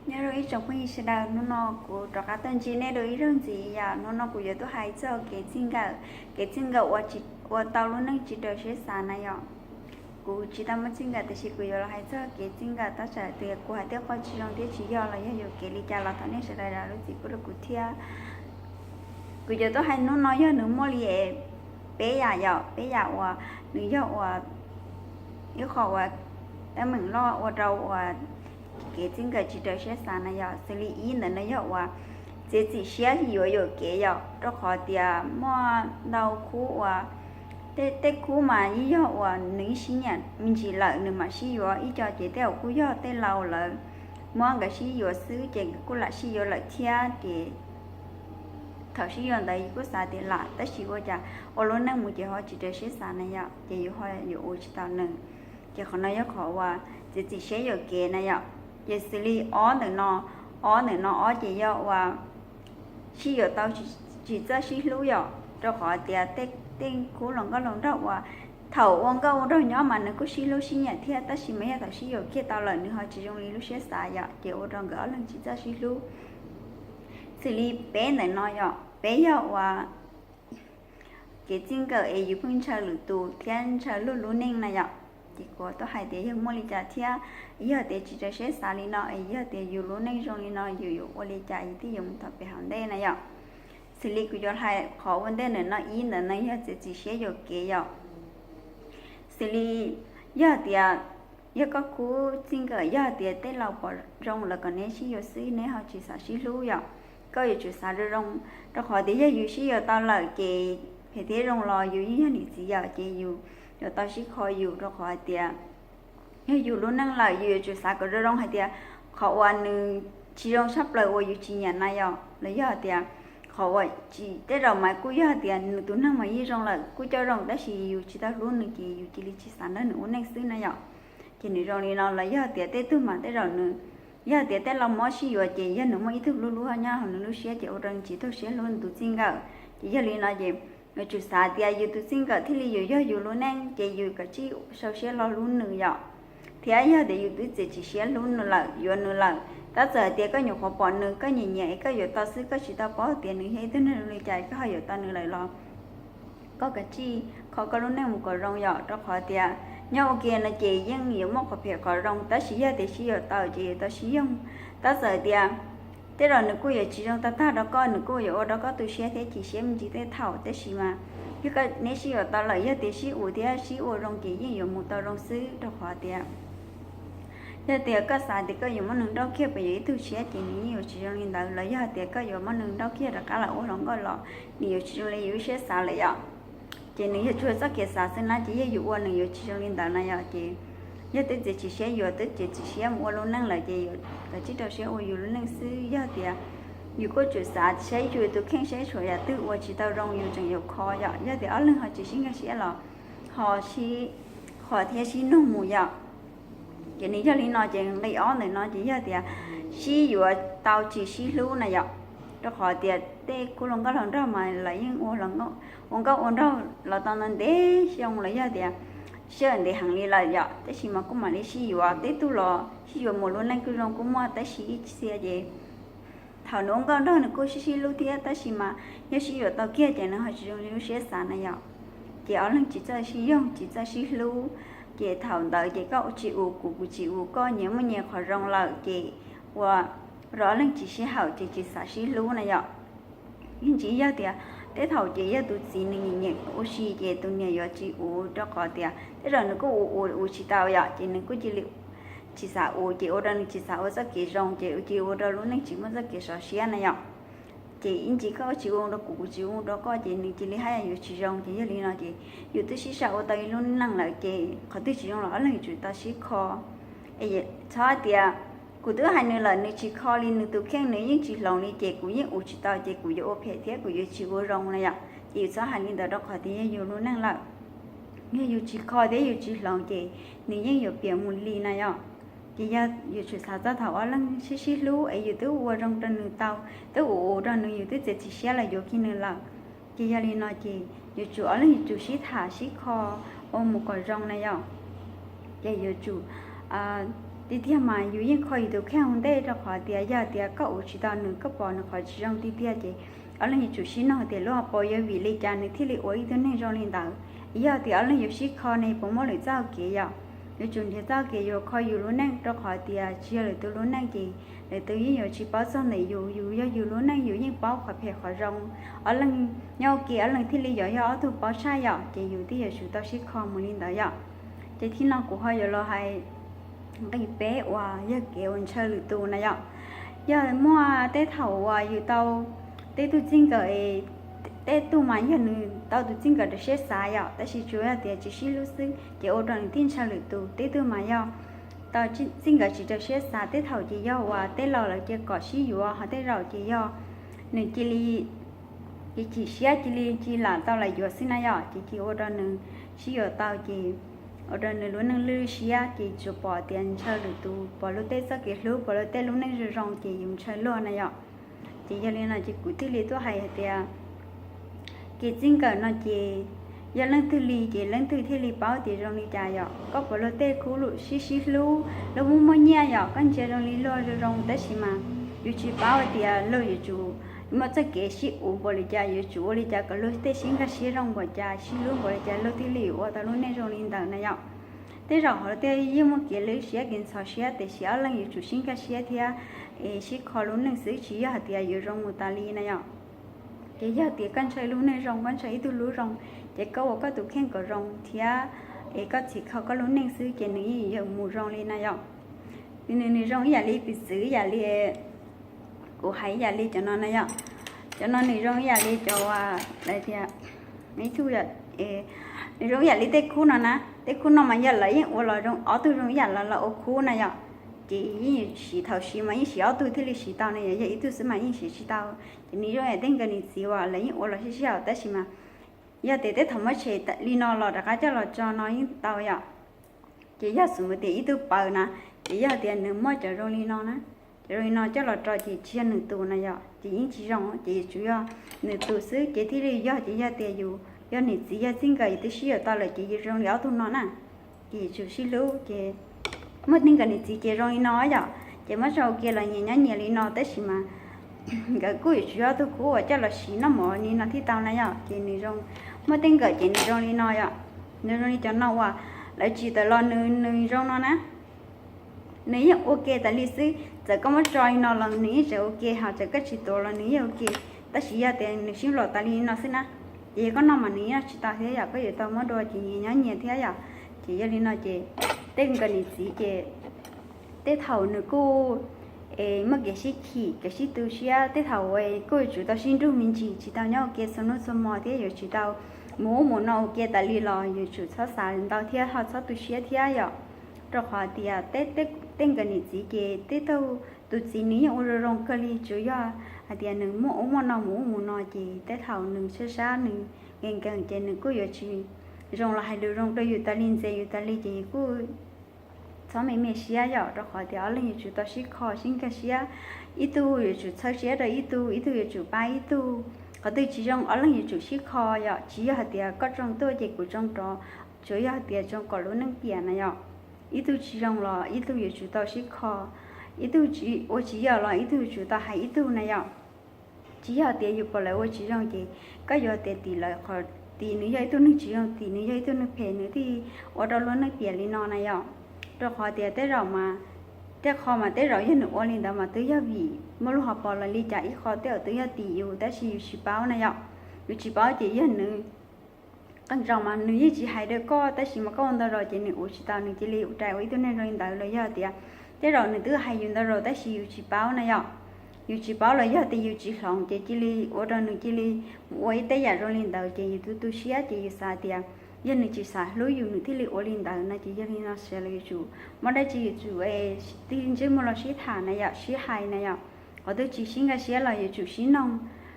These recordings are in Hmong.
Nyob zoo ib tsoom phooj ywg sawv daws, hnub no kuv rov qab tuaj ntsib nej dua ib zaug ntxiv. Yog hnub no kuv yuav tuaj hais txog kev txij nkawm, kev txij nkawm ua tsis, ua tau lub neej tsis raws siab xav na yom. Kuv tsis tau muaj txij nkawm tiam sis kuv yuav los hais txog kev txij nkawm tab sis tias kuv hais tej qhov tsis zoo thiab tsis yog los yog yuam kev li cas los thov nej sawv daws zam lub txim pub rau kuv thiab. Kuv yuav tuaj hais hnub no yog nws muaj li peb yam yom, peb yam uas nws yog uas ib qho uas teeb meem loj ua rau uas kev txij nkawm tsis raws siab xav na yom. Xws li ib ntawm no yog uas txiav txim siab yuav yuam kev yom, rau qhov tias muaj ntau khub uas tej khub mas yeej yog uas nws sib nyiam me ntsis lawm nws mam sib yuav, ib co ces tej zaum kuj yog tej laus lawv muab nkawd sib yuav xwb ces nkawd kuj lam sib yuav lawm thiab ces thaum sib yuav ntawd yus kuj xav tias lam tab sis ua cas ua lub neej mus ces ho tsis raws siab xav na yom, ces yus ho yuav ua tsis tau nws. Ces qhov no yog qhov uas txiav txim siab yuam kev na yom. Ces xws li ob ntawm no, ob ntawm no ob ces yog uas sib yuav tau tsis txawj sib hlub yom, rau qhov tias tej khub hluas nkauj hluas nraug uas thaum ua nkauj ua nraug nyob mas nws kuj sib hlub sib nyiam thiab tab sis mas yog thaum sib yuav kiag tau lawm nws ho tsis zoo li lub siab xav yom, ces ua rau nkawd ob leeg tsis txawj sib hlub. Xws li peb ntawm no yom, peb yog uas kev txij nkawm es yus pheej ntshaw lwm tus thiab ntshaw luag lub neej na yom. Ces kuv tuaj hais tias yog muaj li cas thiab, yog tias tsis raws siab xav li no es yog tias yus lub neej zoo li no yus yuav ua li cas yus thiaj yuav mus tau pem hauv ntej na yom. Xws li kuv yuav hais qhov ua ntej ntawm no ib ntawm no yog txiav txim siab yuam kev yom. Xws li yog tias yog koj khub txij nkawm yog tias tej laus pom zoo lawv kom neb sib yuav xwb neb ho tsis xav sib hlub yom, koj yuav tsum xav zoo zoo, rau qhov tias yog yus sib yuav tau lawm ces phem thiab zoo los yus yeej yog niam txiv yawm ces yus yuav tau sib kho yus, rau qhov hais tias yog yus lub neej lawm yus yuav tsum xav kom zoo zoo hais tias qhov uas nws tsis zoo tshaj plaws uas yus tsis nyiam na yom, los yog hais tias qhov uas tsis tej zaum mas kuj yog hais tias nws tus neeg mas yeej zoo lawm kuj coj zoo tab sis yus tsis tau hlub nws ces yus cia li tsis xav nrog nws ua neej xwb na yom. Ces nws zoo li no los yog tias tej tug mas tej zaum nws, yog tias tej laus muab sib yuav ces yog nws muaj ib tug hlub hlub nyob hauv nws lub siab ces ua rau nws tsis tau siab hlub nws tus txij nkawm. Ces yog li no ces yuav tsum xav tias yus tus txij nkawm thiaj li yuav yog yus lub neej ces yus kav tsij sau siab lo hlub nws yom. Thiab yog tias yus twb txiav txim siab hlub nws lawm yuav nws lawm, tab txawm hais tias koj nyuam qhuav pom nws koj nyiam nyiam es koj yuav tau xwb koj tsis tau paub tias nws yog ib tug neeg zoo li cas koj ho yuav tau nws lawm los koj kav tsij kho koj lub neej mus kom zoo yom, rau qhov tias nyob ua ke no ces yeej yuav muaj qhov phem qhov zoo tab sis yog tias sib yuav tau ces yuav tau sib yoog. Tab txawm tias tej zaum nws kuj yuav tsis zoo tag tag rau koj, nws kuj yuav ua rau koj tu siab thiab chim siab me ntsis tej thaum tab sis mas yog neb sib yuav tau lawm yog tias sib ua thiab sib ua zoo ces yeej yuav mus tau zoo xwb, rau qhov tias yog tias koj xav tias koj yuav muab nws nrauj kiag pem yus ib tug siab ces nws yeej yuav tsis zoo li ntawd, los yog tias koj yuav muab nws nrauj kiag rov qab los ua hluas nkauj los nws yuav tsis zoo li yus lub siab xav lawm yom. Ces nws yog tsuas txoj kev xav xwb na ces yog yus ua nws yuav tsis zoo li ntawd na yom. Ces yog twb txiav txim siab yuav, twb txiav txim siab mus ua lub neej lawm ces yuav kav tsij rau siab ua yus lub neej xwb. Yog tias yus kuj tsum xav saib yus tus kheej saib tshuav yam twg ua tsis tau zoo yus tseem yuav kho yom. Yog tias ob leeg ho tsis sib nkag siab los ho sib qhov thiab sib nug mus yom. Ces nws yog li no ces nqe ob ntawm no ces yog tias sib yuav tau tsis sib hlub na yom. Rau qhov tias tej khub hluas nkauj hluas nraug mas lawv yeej ua nkauj ua nraug los tau ntev xyoo los yog tias sij hawm ntev heev li lawm yom, tab sis mas kuj mam li sib yuav. Tej tug los sib yuav mus lub neej kuj zoo kuj muaj, tab sis ib txhia ces thaum nws ua nkauj nraug nws kuj sib sib hlub thiab, tab sis mas yog sib yuav tau kiag ces nws ho tsis zoo li lub siab xav na yom. Ces ob leeg tsis txawj sib yoog tsis txawj sib hlub, ces thaum ntawd ces koj tsis ua kuv, kuv tsis ua koj, nyias muaj nyias qhov zoo lawm ces ua rau ob leeg tsis sib haum ces tsis xav sib hlub na yom. Yeej tsis yog tias tej thaum ces yog tus txiv nws nyiam nyiam ua si ces tus niam yuav tsis ua, rau qhov tias tej zaum nws kuj ua ua ua tsis tau yom, ces nws kuj cia li tsis xav ua, ces ua rau nws tsis xav ua txoj kev zoo, ces cia li ua rau lub neej tsis muaj txoj kev sov siab na yom. Ces ib ntsis koj tsis ua rau kuv, kuv tsis ua rau koj, ces nws cia li haj yam yuav tsis zoo. Ces yog li no ces yus twb sib sau ua tau ib lub neej lawm, ces qhov twg tsis zoo los ob leeg yuav tsum tau sib kho. Es txhob hais tias kuv twb hais nws lawm nws tsis kho li, nws tus kheej nws yeej tsis hloov li, ces kuv yeej ua tsis tau, ces kuv yuav ua phem thiab kuv yuav tsis ua zoo na yom. Ces yus txhob hais li ntawd, rau qhov tias yog yus lub neej lawm, yog yus tsis kho thiab yus tsis hloov ces nws yeej yuav piam mus li na yom. Ces yog yuav tsum xav txog thaum ob leeg sib sib hlub es yus twb ua zoo rau nws tau, twb ua ua rau nws, yus twb txiav txim siab los yuav kiag nws lawm, ces yog li no ces yuav tsum ob leeg yuav tsum sib tham sib kho ua mus kom zoo na yom. Ces yuav tsum Tiag tiag mas yus yeej kho yus tus kheej ua ntej, rau qhov tias yog tias koj ua tsis tau nws, koj pom nws qhov tsis zoo tiag tiag ces ob leeg yuav tsum sib nug tias lub hauv paus yog vim li cas nws thiaj li ua ib tug neeg zoo li ntawd. Yog tias ob leeg yuav sib kho ne puas muaj lwm txoj kev yom? Yuav tsum nrhiav txoj kev yuav kho yus lub neej, rau qhov tias tsis yog lwm tus lub neej ces lwm tus yeej yuav tsis paub txog ntawm yus. Yus yog yus lub neej yus yeej paub qhov phem qhov zoo. Ob leeg nyob ua ke ob leeg thiaj li yuav yog ob tug paub tshaj yom, ces yus thiaj yuav tsum tau sib kho mus li ntawd yom. Ces thib no kuv ho yuav los hais nqe peb uas yog kev uas ntshaw lwm tus na yom. Yog muaj tej thaum uas yus tau tej tug txij nkawm, tej tug mas yog nws tau tus txij nkawm rau siab xav yom, tab sis tsuas yog tias tsis sib hlub xwb ces ua rau nws thiaj ntshaw lwm tus. Tej tug mas yog tau txij nkawm tsis rau siab xav, tej thaum ces yog uas tej laus lawv cia kom sib yuav, ho tej zaum ces yog nws cia li chim siab cia li tsis lam tau lam yuav xwb na yom, ces cia ua rau nws sib yuav tau ces ua rau nws lub neej lwj siab ces tsuas pom tias ntshaw lwm tus, pom luag tej txoj kev hlub, pom luag tej lub neej zoo zoo ces yus ntshaw luag na yom. Ces yog li no ces kuv thiaj li tuaj hais hais tias kev txij nkawm no ces yog leej twg li ces leej twg thiaj li paub tias zoo li cas yom. Koj pom luag tej khub sib sib hlub, luag muaj muaj nyiaj yom, koj ntsia zoo li luag zoo zoo tab sis mas yus tsis paub hais tias luag yuav tsum muaj txoj kev sib uv npaum li cas, yuav tsum ua li cas kom luag tej sib nkag siab zoo npaum cas, sib hlub npaum li cas luag thiaj li ua tau lub neej zoo li ntawd na yom. Tej zaum hauv tej yeej muaj kev lwj siab kev ntxhov siab tiam sis ob leeg yuav tsum sib nkag siab thiab es sib kho lub neej xwb, tsis yog hais tias yuav zoo mus tas li na yom. Ces yog tias koj ntshaw lub neej zoo, koj ntshaw ib tug lub zoo, ces koj ua koj tus kheej kom zoo thiab es koj txhim kho koj lub neej xwb ces nws yeej yuav mus zoo li na yom. Nws, nws zoo ib yam li piv txwv ib yam li kuv hais ib yam li cov no na yom. Cov no nws zoo ib yam li cov uas lawv tias, nws zoo ib yam li tej khub no na, tej khub no mas yog lawv yeej ua los zoo, ob tug zoo ib yam los los ua khub na yom. Ces yeej siv thaum siv mas yeej siv ob tug thiaj li siv tau na yom, yog ib tug xwb mas yeej siv tsis tau. Ces nws zoo yam tej nkawm niam txiv uas lawv yeej ua los sib sib haum tab sis mas yog tias tej thaum muab tshem li no los rov qab coj los tso no yeej tau yom. Ces yog xws mus tias ib tug pawg na, ces yog tias nws muaj cov zoo li no na, cov zoo li no coj los rau ces tsis yog nws tus na yom, ces yeej tsis zoo, ces yuav tsum yog nws tus xwb ces thiaj li yog. Ces yog tias yus yog niam txiv yog txij nkawm yus twb sib yuav tau lawm ces yus zoo li ob tug no na, ces yuav tsum sib hlub. Ces muaj tej nkawm niam txiv ces zoo li no yom, ces muab tso ua ke los nyias nyob nyias li no tab sis mas nkawd kuj yuav tsum yog ob tug khub uas coj los siv noj mov li no thiaj tau na yom. Ces nws zoo, muaj tej nkawm ces nws zoo li no yom, nws zoo li cov no uas lawv tsim tawm los nws, nws zoo no na. Nws yeej ua ke tas li xwb, txawm koj muab tso li no los nws yeej tseem ua ke, ho txawm koj tsis tuav los nws yeej ua ke. Tab sis yog tias nws sib nplaum tas li no xwb na, ces yog koj noj mas nws noj tsis tau thiab yom, koj yuav tau muab dua ces nyias nyob nyias thiab yom. Ces yog li no ces tej nkawm niam txiv ces tej thaum nws kuj es muaj kev sib chim kev sib tu siab, tej thaum kuj yuav tsum tau sib nrug me ntsis, tsis tau nyob ua ke txhua hnub txhua hmo thiab yuav tsum tau mus ub mus no ua ke tas li los yuav tsum txhob xav ntau thiab ho txhob tu siab thiab yom. Rau qhov tias tej nkawm niam txiv ces tej tug, tus txiv nws yeej ua zoo zoo kawg li, tsuas yog hais tias nws muaj ub muaj no mus ub mus no ces tej thaum nws sab sab nws nkees nkees ces nws kuj yuav tsis zoo los hais lus zoo rau yus tas li, ntxias yus tas li ces yus kuj txhob me me siab yom, rau qhov tias ob leeg yuav tsum tau sib kho sib nkag siab, ib tug yuav tsum txhawb siab rau ib tug, ib tug yuav tsum pab ib tug. Qhov twg tsis zoo ob leeg yuav tsum sib kho yom, tsis yog hais tias koj tsoo tuaj ces kuv tsoo rov, tsuas yog hais tias tsoo kom lub neej piam na yom. Ib tug tsis zoo los ib tug yuav tsum tau sib kho, ib tug ua tsis yog los ib tug yuav tsum tau hais ib tug na yom. Tsis yog tias yus pom lawv ua tsis zoo ces koj yuav tias tim lawv qhov, tim nws yog ib tug neeg tsis zoo, tim nws yog ib tug neeg phem nws thiaj ua rau lub neej piam li no na yom. Rau qhov tias tej zaum mas, tej qho mas tej zaum yog nws ua li ntawd mas twb yog vim muaj lub hauv paus los li cas ib qho tej zaum twb yog tim yus tab sis yus tsis paub na yom. Yus tsis paub ces yog nws qee zaum mas nws yeej tsis hais rau koj tab sis mas koj ua ntau zaus ces nws ua tsis tau, nws cia li rais ua ib tug neeg zoo li ntawd los yog tias tej zaum nws twb hais yus ntau zaus tab sis yus tsis paub na yom. Yus tsis paub los yog tias yus tsis hloov ces cia li ua rau nws cia li mus ua ib tej yam zoo li ntawd ces yus tu tu siab ces yus xav tias yog nws tsis xav hlub yus nws thiaj li ua li ntawd no ces yog li no sawv daws yuav tsum muaj dab tsi yuav tsum tig ntsej muag los sib tham na yom, sib hais na yom. Qhov twg tsis sib nkag siab los yuav tsum sib noog,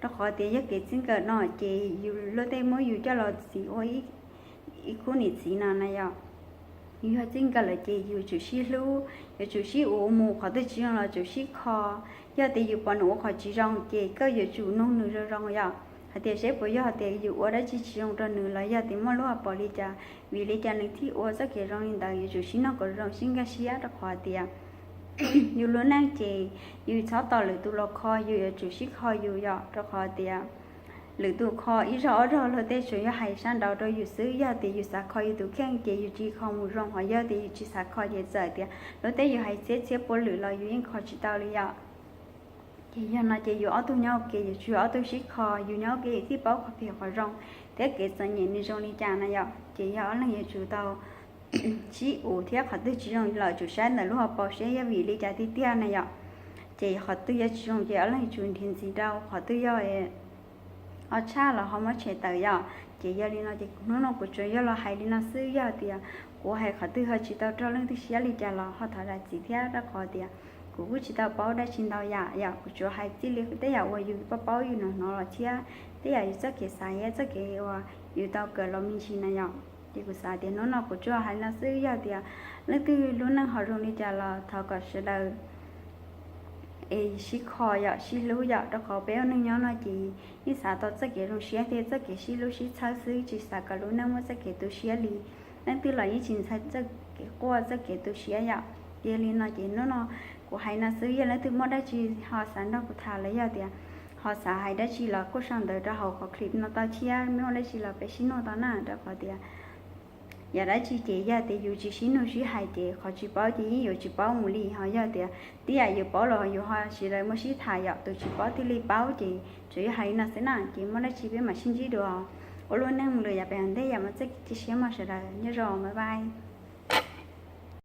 rau qhov tias yog kev txij nkawm no ces yus luag tej muab yus coj los txis ua ib khub niam txiv no na yom. Yus yog txij nkawm lawm ces yus tsum sib hlub, yuav tsum sib ua mus, qhov twg tsis zoo los tsum sib kho. Yog tias yus pom nws ua qhov tsis zoo ces koj yuav tsum nug nws zoo zoo yom. hais tias seb puas yog tias yus ua dab tsi tsis zoo rau nws los yog tias muaj lub hauv paus li cas, vim li cas nws thiaj ua txoj kev zoo li ntawd. Yuav tsum sib noj kom zoo sib nkag siab, rau qhov tias yus lub neej ces yus txhob tos lwm tus los kho yus, yuav tsum sib kho yus yom, rau qhov tias lwm tus kho ib zaug ob zaug luag tej tsuas yog hais sab nraud rau yus xwb. Yog tias yus xav kho yus tus kheej ces yus tsis kho mus zoo, ho yog tias yus tsis xav kho ces txawm tias luag tej yuav hais txhiab txhiab puav lwm los yus yeej kho tsis tau li yom. Ces yog no ces yus ob tug nyob ua ke, yus tsuas ob tug sib kho, yus nyob ua ke yus thiaj paub qhov phem qhov zoo thiab kev txom nyem nws zoo li cas na yom. Ces yog ob leeg yuav tsum tau sib uv thiab, qhov twg tsis zoo lawm tsum saib ntawm lub hauv paus seb yog vim li cas tiag tiag na yom. Ces qhov twg yog tsis zoo ces ob leeg yuav tsum nrhiav ntxiv rau, qhov twg yog ob tshaj los ho muab tshem tawm yom. Ces yog li no ces hnub no kuv tsuas yog los hais li no xwb. Yog tias kuv hais qhov twg ho tsis tau raug leej twg siab li cas los ho thov zam txim thiab, rau qhov tias kuv kuj tsis tau paub dab tsi ntau yam yom. Kuv tsuas hais txij li tej yam uas yus paub paub yus hnov hnov los thiab tej yam yus txoj kev xav thiab txoj kev uas yus tau kawm los me ntsis na yom. Ces kuv xav tias hnub no kuv tsuas hais li no xwb. Yog tias leej twg lub neej ho zoo li cas los thov kom sawv daws es sib kho yom, sib hlub yom, rau qhov peb ua neej nyob no ces yeej xav tau txoj kev zoo siab thiab txoj kev sib hlub sib txhawb xwb, tsis xav kom lub neej muaj txoj kev tu siab li. Leej twg los yeej tsis ntxhais txoj kev quaj txoj kev tu siab yom. Yog li no ces hnub no kuv hais no xwb. Yog leej twg muaj dab tsi ho xav nrog kuv tham los yog tias ho xav hais dab tsi los kuj sau ntawv rau hauv qhov clip no tau thiab, muaj dab tsi los peb sib nug tau na, rau qhov tias yam dab tsi ces yog tias yus tsis sib nug sib hais ces qhov tsis paub ces yeej yuav tsis paub mus li. Ho yog tias tej yam yus paub los yus ho sawv daws muaj sib tham yom, tus tsis paub thiaj li paub. Ces tsuas yog hais li no xwb na, ces muaj dab tsi peb mam sib ntsib dua. Ua lub neej mus lawm yav pem hauv ntej yom, mas txoj kev cia siab mog sawv daws, nyob zoo, bye bye.